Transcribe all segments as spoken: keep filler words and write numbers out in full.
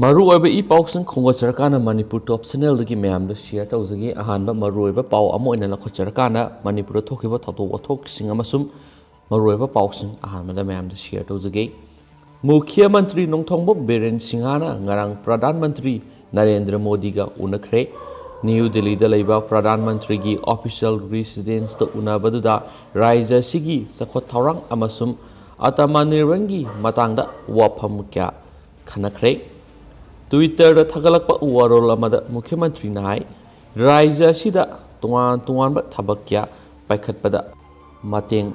ꯃꯔꯨꯑꯣꯏꯕ ꯏ ꯄꯥꯎꯁꯤꯡ ꯈꯣꯝꯒꯠꯆꯔꯀꯥꯟꯗ ꯃꯅꯤꯄꯨꯔ ꯇꯣꯞ ꯆꯦꯅꯦꯜꯗꯒꯤ ꯃꯌꯥꯝꯗ ꯁꯤꯌꯔ ꯇꯧꯖꯒꯦ꯫ ꯑꯍꯥꯟꯕ ꯃꯔꯨꯑꯣꯏꯕ ꯄꯥꯎ ꯑꯃ ꯑꯣꯏꯅ ꯂꯧꯈꯠꯆꯔꯀꯥꯟꯗ ꯃꯅꯤꯄꯨꯔꯗ ꯊꯣꯛꯈꯤꯕ ꯊꯧꯗꯣꯛ ꯋꯥꯊꯣꯛꯁꯤꯡ ꯑꯃꯁꯨꯡ ꯃꯔꯨꯑꯣꯏꯕ ꯄꯥꯎꯁꯤꯡ ꯑꯍꯥꯟꯕꯗ ꯃꯌꯥꯝꯗ ꯁꯤꯌꯔ ꯇꯧꯖꯒꯦ꯫ ꯃꯨꯈ꯭ꯌ ꯃꯟꯇ꯭ꯔꯤ ꯅꯣꯡꯊꯣꯝꯕꯝ ꯕꯤꯔꯦꯟ ꯁꯤꯡꯍꯅ ꯉꯔꯥꯡ ꯄ꯭ꯔꯙꯥꯟ ꯃꯟꯇ꯭ꯔꯤ ꯅꯔꯦꯟꯗ꯭ꯔ ꯃꯣꯗꯤꯒ ꯎꯅꯈ꯭ꯔꯦ꯫ ꯅ꯭ꯌꯨ ꯗꯤꯜꯂꯤꯗ ꯂꯩꯕ ꯄ꯭ꯔꯙꯥꯟ ꯃꯟꯇ꯭ꯔꯤꯒꯤ ꯑꯣꯐꯤꯁꯤꯌꯦꯜ ꯔꯤꯁꯤꯗꯦꯟꯁꯇ ꯎꯅꯕꯗꯨꯗ ꯔꯥꯖ꯭ꯌ ꯑꯁꯤꯒꯤ ꯆꯥꯎꯈꯠ ꯊꯧꯔꯥꯡ ꯑꯃꯁꯨꯡ ꯑꯇꯃꯅꯤꯔꯚꯟꯒꯤ ꯃꯇꯥꯡꯗ ꯋꯥꯐꯝ ꯀꯌꯥ ꯈꯟꯅꯈ꯭ꯔꯦ꯫ ꯇ꯭ꯋꯤꯇꯔꯗ ꯊꯥꯒꯠꯂꯛꯄ ꯋꯥꯔꯣꯜ ꯑꯃꯗ ꯃꯨꯈ꯭ꯌ ꯃꯟꯇ꯭ꯔꯤꯅ ꯍꯥꯏ, ꯔꯥꯖ꯭ꯌ ꯑꯁꯤꯗ ꯇꯣꯉꯥꯟ ꯇꯣꯉꯥꯟꯕ ꯊꯕꯛ ꯀꯌꯥ ꯄꯥꯏꯈꯠꯄꯗ ꯃꯇꯦꯡ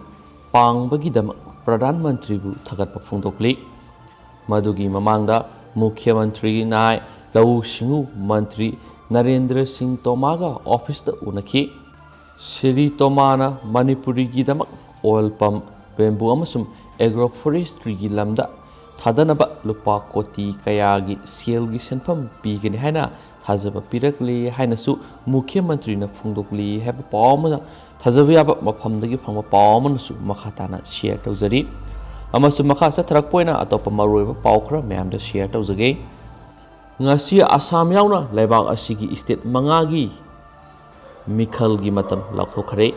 ꯄꯥꯡꯕꯒꯤꯗꯃꯛ ꯄ꯭ꯔꯙꯥꯟ ꯃꯟꯇ꯭ꯔꯤꯕꯨ ꯊꯥꯒꯠꯄ ꯐꯣꯡꯗꯣꯛꯂꯤ꯫ ꯃꯗꯨꯒꯤ ꯃꯃꯥꯡꯗ ꯃꯨꯈ꯭ꯌ ꯃꯟꯇ꯭ꯔꯤꯅ ꯂꯧꯎ ꯁꯤꯡꯎ ꯃꯟꯇ꯭ꯔꯤ ꯅꯔꯦꯟꯗ꯭ꯔ ꯁꯤꯡ ꯇꯣꯃꯥꯒ ꯑꯣꯐꯤꯁꯇ ꯎꯅꯈꯤ꯫ ꯁ꯭ꯔꯤ ꯇꯣꯃꯥꯅ ꯃꯅꯤꯄꯨꯔꯤꯒꯤꯗꯃꯛ ꯑꯣꯏꯜ ꯄꯝ, ꯕꯦꯝꯕꯨ ꯑꯃꯁꯨꯡ ꯑꯦꯒ꯭ꯔꯣ ꯐꯣꯔꯦꯁꯇ꯭ꯔꯤꯒꯤ ꯂꯝꯗ ꯊꯥꯗꯅꯕ ꯂꯨꯄꯥ ꯀꯣꯇꯤ ꯀꯌꯥꯒꯤ ꯁꯦꯜꯒꯤ ꯁꯦꯟꯐꯝ ꯄꯤꯒꯅꯤ ꯍꯥꯏꯅ ꯊꯥꯖꯕ ꯄꯤꯔꯛꯂꯤ ꯍꯥꯏꯅꯁꯨ ꯃꯨꯈ꯭ꯌ ꯃꯟꯇ꯭ꯔꯤꯅ ꯐꯣꯡꯗꯣꯛꯂꯤ ꯍꯥꯏꯕ ꯄꯥꯎ ꯑꯃꯅ ꯊꯥꯖꯕ ꯌꯥꯕ ꯃꯐꯝꯗꯒꯤ ꯐꯪꯕ ꯄꯥꯎ ꯑꯃꯅꯁꯨ ꯃꯈꯥ ꯇꯥꯅ ꯁꯤꯌꯔ ꯇꯧꯖꯔꯤ꯫ ꯑꯃꯁꯨꯡ ꯃꯈꯥ ꯆꯠꯊꯔꯛꯄ ꯑꯣꯏꯅ ꯑꯇꯣꯞꯄ ꯃꯔꯨꯑꯣꯏꯕ ꯄꯥꯎ ꯈꯔ ꯃꯌꯥꯝꯗ ꯁꯤꯌꯔ ꯇꯧꯖꯒꯦ꯫ ꯉꯁꯤ ꯑꯁꯥꯝ ꯌꯥꯎꯅ ꯂꯩꯕꯥꯛ ꯑꯁꯤꯒꯤ ꯁ꯭ꯇꯦꯠ ꯃꯉꯥꯒꯤ ꯃꯤꯈꯜꯒꯤ ꯃꯇꯝ ꯂꯥꯎꯊꯣꯛꯈ꯭ꯔꯦ꯫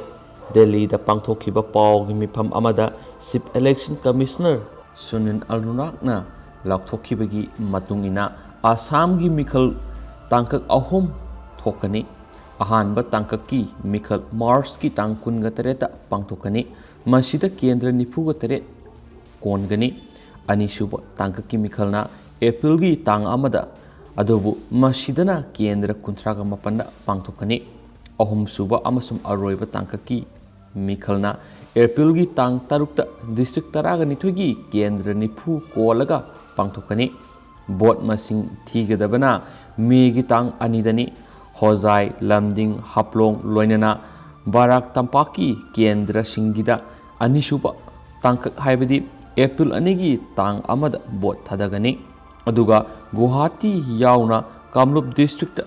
ꯗꯦꯜꯂꯤꯗ ꯄꯥꯡꯊꯣꯛꯈꯤꯕ ꯄꯥꯎꯒꯤ ꯃꯤꯐꯝ ꯑꯃꯗ ꯆꯤꯐ ꯏꯂꯦꯛꯁꯟ ꯀꯃꯤꯁꯅꯔ ꯁꯨꯅꯤꯜ ꯑꯔꯣꯔꯥꯅ ꯂꯥꯎꯊꯣꯛꯈꯤꯕꯒꯤ ꯃꯇꯨꯡ ꯏꯟꯅ ꯑꯁꯥꯝꯒꯤ ꯃꯤꯈꯜ ꯇꯥꯡꯀꯛ ꯑꯍꯨꯝ ꯊꯣꯛꯀꯅꯤ꯫ ꯑꯍꯥꯟꯕ ꯇꯥꯡꯀꯛꯀꯤ ꯃꯤꯈꯜ ꯃꯥꯔꯆꯀꯤ ꯇꯥꯡ ꯀꯨꯟꯒ ꯇꯔꯦꯠꯇ ꯄꯥꯡꯊꯣꯛꯀꯅꯤ꯫ ꯃꯁꯤꯗ ꯀꯦꯟꯗ꯭ꯔ ꯅꯤꯐꯨꯒ ꯇꯔꯦꯠ ꯀꯣꯟꯒꯅꯤ꯫ ꯑꯅꯤꯁꯨꯕ ꯇꯥꯡꯀꯛꯀꯤ ꯃꯤꯈꯜꯅ ꯑꯦꯄ꯭ꯔꯤꯜꯒꯤ ꯇꯥꯡ ꯑꯃꯗ, ꯑꯗꯨꯕꯨ ꯃꯁꯤꯗꯅ ꯀꯦꯟꯗ꯭ꯔ ꯀꯨꯟꯊ꯭ꯔꯥꯒ ꯃꯥꯄꯟꯗ ꯄꯥꯡꯊꯣꯛꯀꯅꯤ꯫ ꯑꯍꯨꯝꯁꯨꯕ ꯑꯃꯁꯨꯡ ꯑꯔꯣꯏꯕ ꯇꯥꯡꯀꯛꯀꯤ ꯃꯤꯈꯜꯅ ꯑꯦꯄ꯭ꯔꯤꯜꯒꯤ ꯇꯥꯡ ꯇꯔꯨꯛꯇ ꯗꯤꯁꯇ꯭ꯔꯤꯛ ꯇꯔꯥꯒ ꯅꯤꯊꯣꯏꯒꯤ ꯀꯦꯟꯗ꯭ꯔ ꯅꯤꯐꯨ ꯀꯣꯜꯂꯒ ꯄꯥꯡꯊꯣꯛꯀꯅꯤ꯫ ꯚꯣꯠ ꯃꯁꯤꯡ ꯊꯤꯒꯗꯕꯅ ꯃꯦꯒꯤ ꯇꯥꯡ ꯑꯅꯤꯗꯅꯤ꯫ ꯍꯣꯖꯥꯏ, ꯂꯝꯗꯤꯡ, ꯍꯥꯐꯂꯣꯡ ꯂꯣꯏꯅꯅ ꯕꯔꯥꯛ ꯇꯝꯄꯥꯛꯀꯤ ꯀꯦꯟꯗ꯭ꯔꯁꯤꯡꯒꯤꯗ ꯑꯅꯤꯁꯨꯕ ꯇꯥꯡꯀꯛ, ꯍꯥꯏꯕꯗꯤ ꯑꯦꯄ꯭ꯔꯤꯜ ꯑꯅꯤꯒꯤ ꯇꯥꯡ ꯑꯃꯗ ꯚꯣꯠ ꯊꯥꯗꯒꯅꯤ꯫ ꯑꯗꯨꯒ ꯒꯨꯋꯥꯍꯥꯇꯤ ꯌꯥꯎꯅ ꯀꯥꯡꯂꯨꯞ ꯗꯤꯁꯇ꯭ꯔꯤꯛꯇ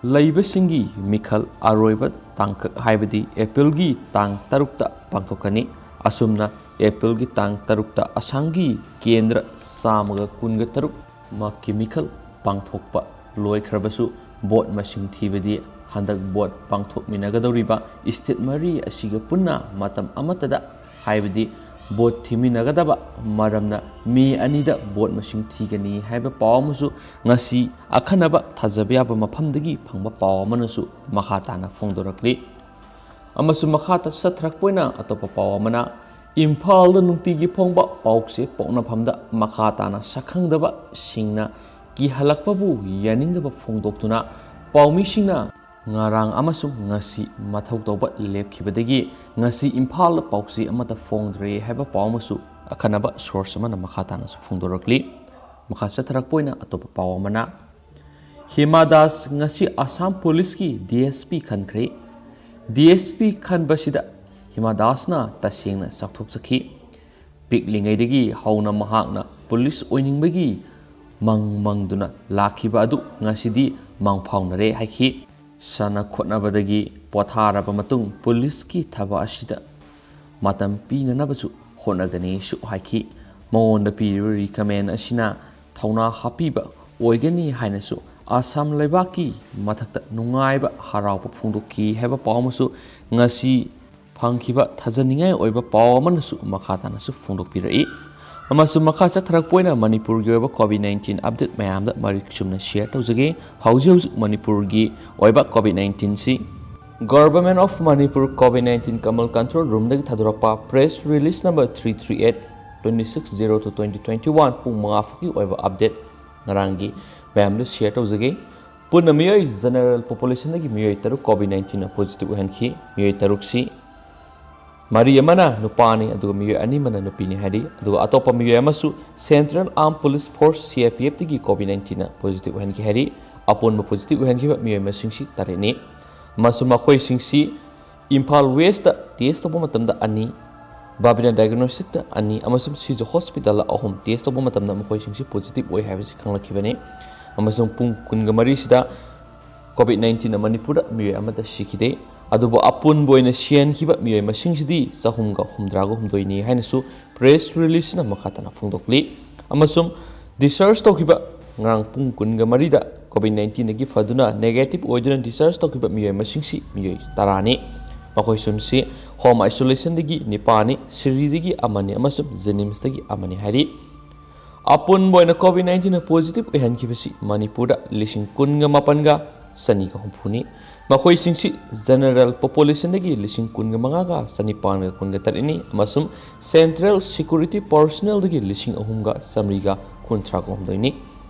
ꯂꯩꯕꯁꯤꯡꯒꯤ ꯃꯤꯈꯜ ꯑꯔꯣꯏꯕ ꯇꯥꯡꯀꯛ, ꯍꯥꯏꯕꯗꯤ ꯑꯦꯄ꯭ꯔꯤꯜꯒꯤ ꯇꯥꯡ ꯇꯔꯨꯛꯇ ꯄꯥꯡꯊꯣꯛꯀꯅꯤ꯫ ꯑꯁꯨꯝꯅ ꯑꯦꯄ꯭ꯔꯤꯜꯒꯤ ꯇꯥꯡ ꯇꯔꯨꯛꯇ ꯑꯁꯥꯝꯒꯤ ꯀꯦꯟꯗ꯭ꯔ ꯆꯥꯝꯃꯒ ꯀꯨꯟꯒ ꯇꯔꯨꯛ ꯃꯛꯀꯤ ꯃꯤꯈꯜ ꯄꯥꯡꯊꯣꯛꯄ ꯂꯣꯏꯈ꯭ꯔꯕꯁꯨ, ꯚꯣꯠ ꯃꯁꯤꯡ ꯊꯤꯕꯗꯤ ꯍꯟꯗꯛ ꯚꯣꯠ ꯄꯥꯡꯊꯣꯛꯃꯤꯟꯅꯒꯗꯧꯔꯤꯕ ꯁ꯭ꯇꯦꯠ ꯃꯔꯤ ꯑꯁꯤꯒ ꯄꯨꯟꯅ ꯃꯇꯝ ꯑꯃꯠꯇꯗ, ꯍꯥꯏꯕꯗꯤ ꯚꯣꯠ ꯊꯤꯃꯤꯟꯅꯒꯗꯕ ꯃꯔꯝꯅ ꯃꯦ ꯑꯅꯤꯗ ꯚꯣꯠ ꯃꯁꯤꯡ ꯊꯤꯒꯅꯤ ꯍꯥꯏꯕ ꯄꯥꯎ ꯑꯃꯁꯨ ꯉꯁꯤ ꯑꯈꯟꯅꯕ ꯊꯥꯖꯕ ꯌꯥꯕ ꯃꯐꯝꯗꯒꯤ ꯐꯪꯕ ꯄꯥꯎ ꯑꯃꯅꯁꯨ ꯃꯈꯥ ꯇꯥꯅ ꯐꯣꯡꯗꯣꯔꯛꯂꯤ꯫ ꯑꯃꯁꯨꯡ ꯃꯈꯥ ꯇ-, ꯆꯠꯊꯔꯛꯄ ꯑꯣꯏꯅ ꯑꯇꯣꯞꯄ ꯄꯥꯎ ꯑꯃꯅ, ꯏꯝꯐꯥꯜꯗ ꯅꯨꯡꯇꯤꯒꯤ ꯐꯣꯡꯕ ꯄꯥꯎꯆꯦ ꯄꯣꯛꯅꯐꯝꯗ ꯃꯈꯥ ꯇꯥꯅ ꯁꯛꯈꯪꯗꯕꯁꯤꯡꯅ ꯀꯤꯍꯜꯂꯛꯄꯕꯨ ꯌꯥꯅꯤꯡꯗꯕ ꯐꯣꯡꯗꯣꯛꯇꯨꯅ ꯄꯥꯎꯃꯤꯁꯤꯡꯅ ꯉꯔꯥꯡ ꯑꯃꯁꯨꯡ ꯉꯁꯤ ꯃꯊꯧ ꯇꯧꯕ ꯂꯦꯞꯈꯤꯕꯗꯒꯤ ꯉꯁꯤ ꯏꯝꯐꯥꯜꯗ ꯄꯥꯎꯆꯦ ꯑꯃꯠꯇ ꯐꯣꯡꯗ꯭ꯔꯦ ꯍꯥꯏꯕ ꯄꯥꯎ ꯑꯃꯁꯨ ꯑꯈꯟꯅꯕ ꯁꯣꯔꯁ ꯑꯃꯅ ꯃꯈꯥ ꯇꯥꯅꯁꯨ ꯐꯣꯡꯗꯣꯔꯛꯂꯤ꯫ ꯃꯈꯥ ꯆꯠꯊꯔꯛꯄ ꯑꯣꯏꯅ ꯑꯇꯣꯞꯄ ꯄꯥꯎ ꯑꯃꯅ, ꯍꯤꯃꯥ ꯗꯥꯁ ꯉꯁꯤ ꯑꯁꯥꯝ ꯄꯨꯂꯤꯁꯀꯤ D S P ꯈꯟꯈ꯭ꯔꯦ꯫ D S P ꯈꯟꯕꯁꯤꯗ Hima ꯗꯥꯁꯅ ꯇꯁꯦꯡꯅ ꯆꯥꯎꯊꯣꯛꯆꯈꯤ꯫ ꯄꯤꯛꯂꯤꯉꯩꯗꯒꯤ ꯍꯧꯅ ꯃꯍꯥꯛꯅ ꯄꯨꯂꯤꯁ ꯑꯣꯏꯅꯤꯡꯕꯒꯤ ꯃꯪ ꯃꯪꯗꯨꯅ ꯂꯥꯛꯈꯤꯕ ꯑꯗꯨ ꯉꯁꯤꯗꯤ ꯃꯪꯐꯥꯎꯅꯔꯦ ꯍꯥꯏꯈꯤ꯫ ꯁꯥꯟꯅ ꯈꯣꯠꯅꯕꯗꯒꯤ ꯄꯣꯊꯥꯔꯕ ꯃꯇꯨꯡ ꯄꯨꯂꯤꯁꯀꯤ ꯊꯕꯛ ꯑꯁꯤꯗ ꯃꯇꯝ ꯄꯤꯅꯅꯕꯁꯨ ꯍꯣꯠꯅꯒꯅꯤꯁꯨ ꯍꯥꯏꯈꯤ꯫ ꯃꯉꯣꯟꯗ ꯄꯤꯔꯤꯕ ꯔꯤꯀꯃꯦꯟ ꯑꯁꯤꯅ ꯊꯧꯅꯥ ꯍꯥꯞꯄꯤꯕ ꯑꯣꯏꯒꯅꯤ ꯍꯥꯏꯅꯁꯨ ꯑꯁꯥꯝ ꯂꯩꯕꯥꯛꯀꯤ ꯃꯊꯛꯇ ꯅꯨꯡꯉꯥꯏꯕ ꯍꯔꯥꯎꯕ ꯐꯣꯡꯗꯣꯛꯈꯤ ꯍꯥꯏꯕ ꯄꯥꯎ ꯑꯃꯁꯨ ꯉꯁꯤ ꯐꯪꯈꯤꯕ ꯊꯥꯖꯅꯤꯡꯉꯥꯏ ꯑꯣꯏꯕ ꯄꯥꯎ ꯑꯃꯅꯁꯨ ꯃꯈꯥ ꯇꯥꯅꯁꯨ ꯐꯣꯡꯗꯣꯛꯄꯤꯔꯛꯏ꯫ ꯑꯃꯁꯨꯡ ꯃꯈꯥ ꯆꯠꯊꯔꯛꯄ ꯑꯣꯏꯅ ꯃꯅꯤꯄꯨꯔꯒꯤ ꯑꯣꯏꯕ ꯀꯣꯚꯤꯗ ꯅꯥꯏꯟꯇꯤꯟ ꯑꯞꯗꯦꯠ ꯃꯌꯥꯝꯗ ꯃꯔꯤꯛ ꯆꯨꯝꯅ ꯁꯤꯌꯔ ꯇꯧꯖꯒꯦ꯫ ꯍꯧꯖꯤꯛ ꯍꯧꯖꯤꯛ ꯃꯅꯤꯄꯨꯔꯒꯤ ꯑꯣꯏꯕ ꯀꯣꯚꯤꯗ ꯅꯥꯏꯟꯇꯤꯟꯁꯤ Government of Manipur COVID nineteen Kamal Control Roomꯗꯒꯤ ꯊꯥꯗꯣꯔꯛꯄ press release number three three eight, twenty six zero two twenty twenty one, ꯄꯨꯡ ꯃꯉꯥ ꯐꯥꯎꯒꯤ ꯑꯣꯏꯕ ꯑꯞꯗꯦꯠ ꯉꯔꯥꯡꯒꯤ ꯃꯌꯥꯝꯗꯨ ꯁꯤꯌꯔ ꯇꯧꯖꯒꯦ꯫ ꯄꯨꯟꯅ ꯃꯤꯑꯣꯏ ꯖꯦꯅꯔꯦꯜ ꯄꯣꯄꯨꯂꯦꯁꯟꯗꯒꯤ ꯃꯤꯑꯣꯏ ꯇꯔꯨꯛ ꯀꯣꯚꯤꯗ ꯅꯥꯏꯟꯇꯤꯟꯅ ꯄꯣꯖꯤꯇꯤꯚ ꯑꯣꯏꯍꯟꯈꯤ꯫ ꯃꯤꯑꯣꯏ ꯇꯔꯨꯛꯁꯤ ꯃꯔꯤ ꯑꯃꯅ ꯅꯨꯄꯥꯅꯤ, ꯑꯗꯨꯒ ꯃꯤꯑꯣꯏ ꯑꯅꯤ ꯑꯃꯅ ꯅꯨꯄꯤꯅꯤ ꯍꯥꯏꯔꯤ꯫ ꯑꯗꯨꯒ ꯑꯇꯣꯞꯄ ꯃꯤꯑꯣꯏ ꯑꯃꯁꯨ Central Armed Police Force, C I P Fꯇꯒꯤ ꯀꯣꯚꯤꯗ ꯅꯥꯏꯟꯇꯤꯟꯅ ꯄꯣꯖꯤꯇꯤꯚ ꯑꯣꯏꯍꯟꯈꯤ ꯍꯥꯏꯔꯤ꯫ ꯑꯄꯨꯟꯕ ꯄꯣꯖꯤꯇꯤꯚ ꯑꯣꯏꯍꯟꯈꯤꯕ ꯃꯤꯑꯣꯏ ꯃꯁꯤꯡꯁꯤ ꯇꯔꯦꯠꯅꯤ꯫ ꯑꯃꯁꯨꯡ ꯃꯈꯣꯏꯁꯤꯡꯁꯤ ꯏꯝꯐꯥꯜ ꯋꯦꯁꯇ ꯇꯦꯁ ꯇꯧꯕ ꯃꯇꯝꯗ ꯑꯅꯤ, ꯕꯥꯕꯤꯅꯥ ꯗꯥꯏꯒꯅꯣꯁꯇꯤꯛꯇ ꯑꯅꯤ ꯑꯃꯁꯨꯡ ꯁꯤꯖ ꯍꯣꯁꯄꯤꯇꯥꯜꯗ ꯑꯍꯨꯝ ꯇꯦꯁ ꯇꯧꯕ ꯃꯇꯝꯗ ꯃꯈꯣꯏꯁꯤꯡꯁꯤ ꯄꯣꯖꯤꯇꯤꯚ ꯑꯣꯏ ꯍꯥꯏꯕꯁꯤ ꯈꯪꯂꯛꯈꯤꯕꯅꯤ꯫ ꯑꯃꯁꯨꯡ ꯄꯨꯡ ꯀꯨꯟꯒ ꯃꯔꯤꯁꯤꯗ ꯀꯣꯚꯤꯗ ꯅꯥꯏꯟꯇꯤꯟꯅ ꯃꯅꯤꯄꯨꯔꯗ ꯃꯤꯑꯣꯏ ꯑꯃꯠꯇ ꯁꯤꯈꯤꯗꯦ꯫ ꯑꯗꯨꯕꯨ ꯑꯄꯨꯟꯕ ꯑꯣꯏꯅ ꯁꯤꯍꯟꯈꯤꯕ ꯃꯤꯑꯣꯏ ꯃꯁꯤꯡꯁꯤꯗꯤ ꯆꯍꯨꯝꯒ ꯍꯨꯝꯗ꯭ꯔꯥꯒ ꯍꯨꯝꯗꯣꯏꯅꯤ ꯍꯥꯏꯅꯁꯨ ꯄ꯭ꯔꯦꯁ ꯔꯤꯂꯤꯖꯅ ꯃꯈꯥ ꯇꯥꯅ ꯐꯣꯡꯗꯣꯛꯂꯤ꯫ ꯑꯃꯁꯨꯡ Discharge ꯇꯧꯈꯤꯕ ꯉꯔꯥꯡ ꯄꯨꯡ ꯀꯨꯟꯒ ꯃꯔꯤꯗ COVID nineteenꯗꯒꯤ ꯐꯗꯨꯅ negative ꯑꯣꯏꯗꯨꯅ discharge ꯇꯧꯈꯤꯕ ꯃꯤꯑꯣꯏ ꯃꯁꯤꯡꯁꯤ ꯃꯤꯑꯣꯏ ꯇꯔꯥꯅꯤ꯫ ꯃꯈꯣꯏꯁꯤꯡꯁꯤ home isolationꯗꯒꯤ ꯅꯤꯄꯥꯅꯤ, ꯁꯤꯔꯤꯗꯒꯤ ꯑꯃꯅꯤ ꯑꯃꯁꯨꯡ JNIMSꯇꯒꯤ ꯑꯃꯅꯤ ꯍꯥꯏꯔꯤ꯫ ꯑꯄꯨꯟꯕ ꯑꯣꯏꯅ COVID nineteenꯅ positive ꯑꯣꯏꯍꯟꯈꯤꯕꯁꯤ ꯃꯅꯤꯄꯨꯔꯗ ꯂꯤꯁꯤꯡ ꯀꯨꯟꯒ ꯃꯥꯄꯟꯒ ꯆꯅꯤꯒ ꯍꯨꯝꯐꯨꯅꯤ꯫ ꯃꯈꯣꯏꯁꯤꯡꯁꯤ general populationꯗꯒꯤ ꯂꯤꯁꯤꯡ ꯀꯨꯟꯒ ꯃꯉꯥꯒ ꯆꯅꯤꯄꯥꯟꯒ ꯀꯨꯟꯒ ꯇꯔꯦꯠꯅꯤ ꯑꯃꯁꯨꯡ central security personnelꯗꯒꯤ ꯂꯤꯁꯤꯡ ꯑꯍꯨꯝꯒ ꯆꯥꯃꯔꯤꯒ ꯀꯨꯟꯊ꯭ꯔꯥꯒ ꯍꯨꯝꯗꯣꯏꯅꯤ꯫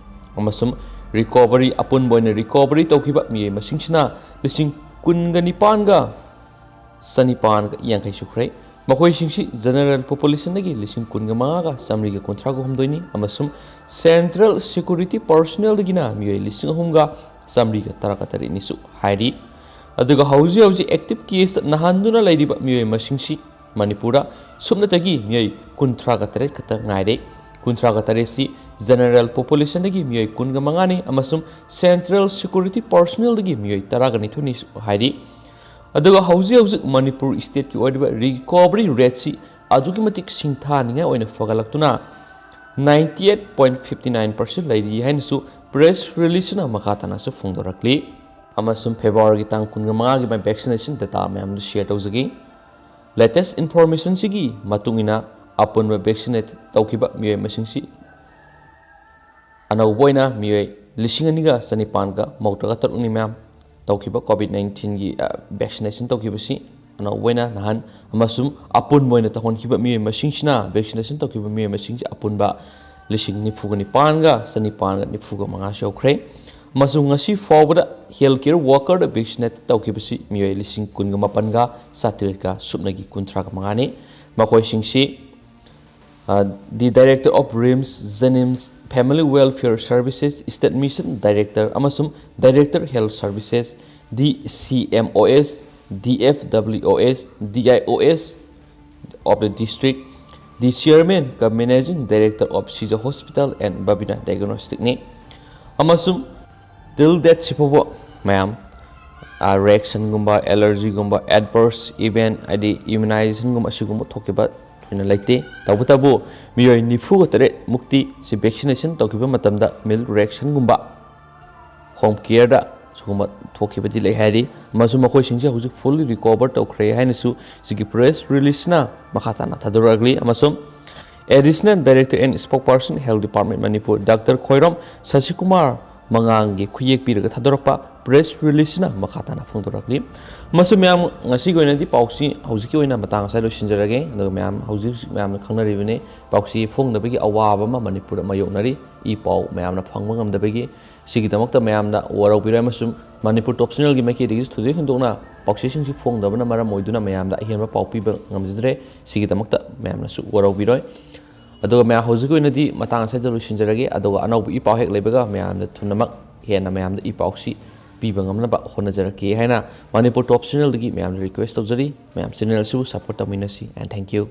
ꯑꯃꯁꯨꯡ recovery, ꯑꯄꯨꯟꯕ ꯑꯣꯏꯅ recovery ꯇꯧꯈꯤꯕ ꯃꯤꯑꯣꯏ ꯃꯁꯤꯡꯁꯤꯅ ꯂꯤꯁꯤꯡ ꯀꯨꯟꯒ ꯅꯤꯄꯥꯟꯒ ꯆꯅꯤꯄꯥꯟꯒ ꯌꯥꯡꯈꯩ ꯁꯨꯈ꯭ꯔꯦ꯫ ꯃꯈꯣꯏꯁꯤꯡꯁꯤ general populationꯗꯒꯤ ꯂꯤꯁꯤꯡ ꯀꯨꯟꯒ ꯃꯉꯥꯒ ꯆꯥꯃꯔꯤꯒ ꯀꯨꯟꯊ꯭ꯔꯥꯒ ꯍꯨꯝꯗꯣꯏꯅꯤ ꯑꯃꯁꯨꯡ central security personnelꯗꯒꯤꯅ ꯃꯤꯑꯣꯏ ꯂꯤꯁꯤꯡ ꯑꯍꯨꯝꯒ ꯆꯥꯃꯔꯤꯒ ꯇꯔꯥꯒ ꯇꯔꯦꯠꯅꯤꯁꯨ ꯍꯥꯏꯔꯤ꯫ ꯑꯗꯨꯒ ꯍꯧꯖꯤꯛ ꯍꯧꯖꯤꯛ active caseꯇ ꯅꯥꯍꯟꯗꯨꯅ ꯂꯩꯔꯤꯕ ꯃꯤꯑꯣꯏ ꯃꯁꯤꯡꯁꯤ ꯃꯅꯤꯄꯨꯔꯗ ꯁꯨꯞꯅꯇꯒꯤ ꯃꯤꯑꯣꯏ ꯀꯨꯟꯊ꯭ꯔꯥꯒ ꯇꯔꯦꯠ ꯈꯛꯇ ꯉꯥꯏꯔꯦ꯫ ꯀꯨꯟꯊ꯭ꯔꯥꯒ ꯇꯔꯦꯠꯁꯤ general populationꯗꯒꯤ ꯃꯤꯑꯣꯏ ꯀꯨꯟꯒ ꯃꯉꯥꯅꯤ ꯑꯃꯁꯨꯡ central security personnelꯗꯒꯤ ꯃꯤꯑꯣꯏ ꯇꯔꯥꯒ ꯅꯤꯊꯣꯏꯅꯤꯁꯨ ꯍꯥꯏꯔꯤ꯫ ꯑꯗꯨꯒ ꯍꯧꯖꯤꯛ ꯍꯧꯖꯤꯛ ꯃꯅꯤꯄꯨꯔ stateꯀꯤ ꯑꯣꯏꯔꯤꯕ recovery rateꯁꯤ ꯑꯗꯨꯛꯀꯤ ꯃꯇꯤꯛ ꯁꯤꯡꯊꯥꯅꯤꯡꯉꯥꯏ ꯑꯣꯏꯅ ꯐꯒꯠꯂꯛꯇꯨꯅ ninety eight point fifty nine percent ꯂꯩꯔꯤ ꯍꯥꯏꯅꯁꯨ press releaseꯅ ꯃꯈꯥ ꯇꯥꯅꯁꯨ ꯐꯣꯡꯗꯣꯔꯛꯂꯤ꯫ ꯑꯃꯁꯨꯡ Februaryꯒꯤ ꯇꯥꯡ ꯀꯨꯟꯒ ꯃꯉꯥꯒꯤ vaccination data ꯃꯌꯥꯝꯗꯨ share ꯇꯧꯖꯒꯦ꯫ Latest informationꯁꯤꯒꯤ ꯃꯇꯨꯡ ꯏꯟꯅ ꯑꯄꯨꯟꯕ vaccinate ꯇꯧꯈꯤꯕ ꯃꯤꯑꯣꯏ ꯃꯁꯤꯡꯁꯤ ꯑꯅꯧꯕ ꯑꯣꯏꯅ ꯃꯤꯑꯣꯏ ꯂꯤꯁꯤꯡ ꯑꯅꯤꯒ ꯆꯅꯤꯄꯥꯟꯒ ꯃꯧꯗ꯭ꯔꯥꯒ ꯇꯔꯨꯛꯅꯤ ꯃꯌꯥꯝ ꯇꯧꯈꯤꯕ COVID nineteenꯒꯤ, ꯑ, vaccination ꯇꯧꯈꯤꯕꯁꯤ ꯑꯅꯧꯕ ꯑꯣꯏꯅ ꯅꯍꯥꯟ꯫ ꯑꯃꯁꯨꯡ ꯑꯄꯨꯟꯕ ꯑꯣꯏꯅ ꯇꯧꯍꯟꯈꯤꯕ ꯃꯤꯑꯣꯏ ꯃꯁꯤꯡꯁꯤꯅ, vaccination ꯇꯧꯈꯤꯕ ꯃꯤꯑꯣꯏ ꯃꯁꯤꯡꯁꯤ ꯑꯄꯨꯟꯕ ꯂꯤꯁꯤꯡ ꯅꯤꯐꯨꯒ ꯅꯤꯄꯥꯟꯒ ꯆꯅꯤꯄꯥꯟꯒ ꯅꯤꯐꯨꯒ ꯃꯉꯥ ꯁꯨꯈ꯭ꯔꯦ꯫ ꯑꯃꯁꯨꯡ ꯉꯁꯤ ꯐꯥꯎꯕꯗ healthcare workerꯗ vaccinate ꯇꯧꯈꯤꯕꯁꯤ ꯃꯤꯑꯣꯏ ꯂꯤꯁꯤꯡ ꯀꯨꯟꯒ ꯃꯥꯄꯟꯒ ꯆꯥꯇ꯭ꯔꯦꯠꯀ ꯁꯨꯞꯅꯒꯤ ꯀꯨꯟꯊ꯭ꯔꯥꯒ ꯃꯉꯥꯅꯤ꯫ ꯃꯈꯣꯏꯁꯤꯡꯁꯤ, ꯑ, the Director of RIMS, JNIMS, Family Welfare Services, State Mission Director ꯑꯃꯁꯨꯡ Director Health Services, DCMOS, DFWOS, DIOS of the district, the Chairman cum Managing Director of Shija Hospital and Babina Diagnosticꯅꯤ꯫ ꯑꯃꯁꯨꯡ till date ꯁꯤꯐꯥꯎꯕ ꯃꯌꯥꯝ, ꯑ, reactionꯒꯨꯝꯕ, allergyꯒꯨꯝꯕ, adverse event, ꯍꯥꯏꯗꯤ immunizationꯒꯨꯝꯕ ꯑꯁꯤꯒꯨꯝꯕ ꯊꯣꯛꯈꯤꯕ ꯑꯣꯏꯅ ꯂꯩꯇꯦ꯫ ꯇꯧꯕꯇꯕꯨ ꯃꯤꯑꯣꯏ ꯅꯤꯐꯨꯒ ꯇꯔꯦꯠ ꯃꯨꯛꯇꯤ ꯁꯤ vaccination ꯇꯧꯈꯤꯕ ꯃꯇꯝꯗ malnutritionꯒꯨꯝꯕ, home careꯗ ꯁꯤꯒꯨꯝꯕ ꯊꯣꯛꯈꯤꯕꯗꯤ ꯂꯩ ꯍꯥꯏꯔꯤ, ꯑꯃꯁꯨꯡ ꯃꯈꯣꯏꯁꯤꯡꯁꯦ ꯍꯧꯖꯤꯛ fully recover ꯇꯧꯈ꯭ꯔꯦ ꯍꯥꯏꯅꯁꯨ ꯁꯤꯒꯤ press releaseꯅ ꯃꯈꯥ ꯇꯥꯅ ꯊꯥꯗꯣꯔꯛꯂꯤ꯫ ꯑꯃꯁꯨꯡ Additional Director and Spokesperson Health Department Manipur Doctor Khoirom ꯁꯁꯤꯀꯨꯃꯥꯔ ꯃꯉꯥꯡꯒꯤ ꯈꯨꯌꯦꯛ ꯄꯤꯔꯒ ꯊꯥꯗꯣꯔꯛꯄ press releaseꯅ ꯃꯈꯥ ꯇꯥꯅ ꯐꯣꯡꯗꯣꯔꯛꯂꯤ꯫ ꯃꯁꯤ ꯃꯌꯥꯝ ꯉꯁꯤꯒꯤ ꯑꯣꯏꯅꯗꯤ ꯄꯥꯎꯁꯤ ꯍꯧꯖꯤꯛꯀꯤ ꯑꯣꯏꯅ ꯃꯇꯥꯡ ꯑꯁꯤꯗ ꯂꯣꯏꯁꯤꯟꯖꯔꯒꯦ꯫ ꯑꯗꯨꯒ ꯃꯌꯥꯝ ꯍꯧꯖꯤꯛ ꯍꯧꯖꯤꯛ ꯃꯌꯥꯝꯅ ꯈꯪꯅꯔꯤꯕꯅꯤ, ꯄꯥꯎꯁꯤ ꯐꯣꯡꯗꯕꯒꯤ ꯑꯋꯥꯕ ꯑꯃ ꯃꯅꯤꯄꯨꯔꯗ ꯃꯥꯌꯣꯛꯅꯔꯤ꯫ ꯏ ꯄꯥꯎ ꯃꯌꯥꯝꯅ ꯐꯪꯕ ꯉꯝꯗꯕꯒꯤ꯫ ꯁꯤꯒꯤꯗꯃꯛꯇ ꯃꯌꯥꯝꯅ ꯋꯥꯔꯧꯕꯤꯔꯣꯏ, ꯑꯃꯁꯨꯡ ꯃꯅꯤꯄꯨꯔ Top Channelꯒꯤ ꯃꯥꯏꯀꯩꯗꯒꯤꯁꯨ ꯊꯣꯏꯗꯣꯛ ꯍꯦꯟꯗꯣꯛꯅ ꯄꯥꯎꯆꯦꯁꯤꯡꯁꯤ ꯐꯣꯡꯗꯕꯅ ꯃꯔꯝ ꯑꯣꯏꯗꯨꯅ ꯃꯌꯥꯝꯗ ꯑꯍꯦꯟꯕ ꯄꯥꯎ ꯄꯤꯕ ꯉꯝꯖꯗ꯭ꯔꯦ꯫ ꯁꯤꯒꯤꯗꯃꯛꯇ ꯃꯌꯥꯝꯅꯁꯨ ꯋꯥꯔꯧꯕꯤꯔꯣꯏ꯫ ꯑꯗꯨꯒ ꯃꯌꯥꯝ ꯍꯧꯖꯤꯛꯀꯤ ꯑꯣꯏꯅꯗꯤ ꯃꯇꯥꯡ ꯑꯁꯤꯗ ꯂꯣꯏꯁꯤꯟꯖꯔꯒꯦ꯫ ꯑꯗꯨꯒ ꯑꯅꯧꯕ ꯏ ꯄꯥꯎ ꯍꯦꯛ ꯂꯩꯕꯒ ꯃꯌꯥꯝꯗ ꯊꯨꯅꯃꯛ ꯍꯦꯟꯅ ꯃꯌꯥꯝꯗ ꯏ ꯄꯥꯎꯁꯤ ꯄꯤꯕ ꯉꯝꯅꯕ ꯍꯣꯠꯅꯖꯔꯛꯀꯦ ꯍꯥꯏꯅ ꯃꯅꯤꯄꯨꯔ Top Channelꯗꯒꯤ ꯃꯌꯥꯝꯗ request ꯇꯧꯖꯔꯤ꯫ ꯃꯌꯥꯝ channel ꯑꯁꯤꯕꯨ support ꯇꯧꯃꯤꯟꯅꯁꯤ, and thank you꯫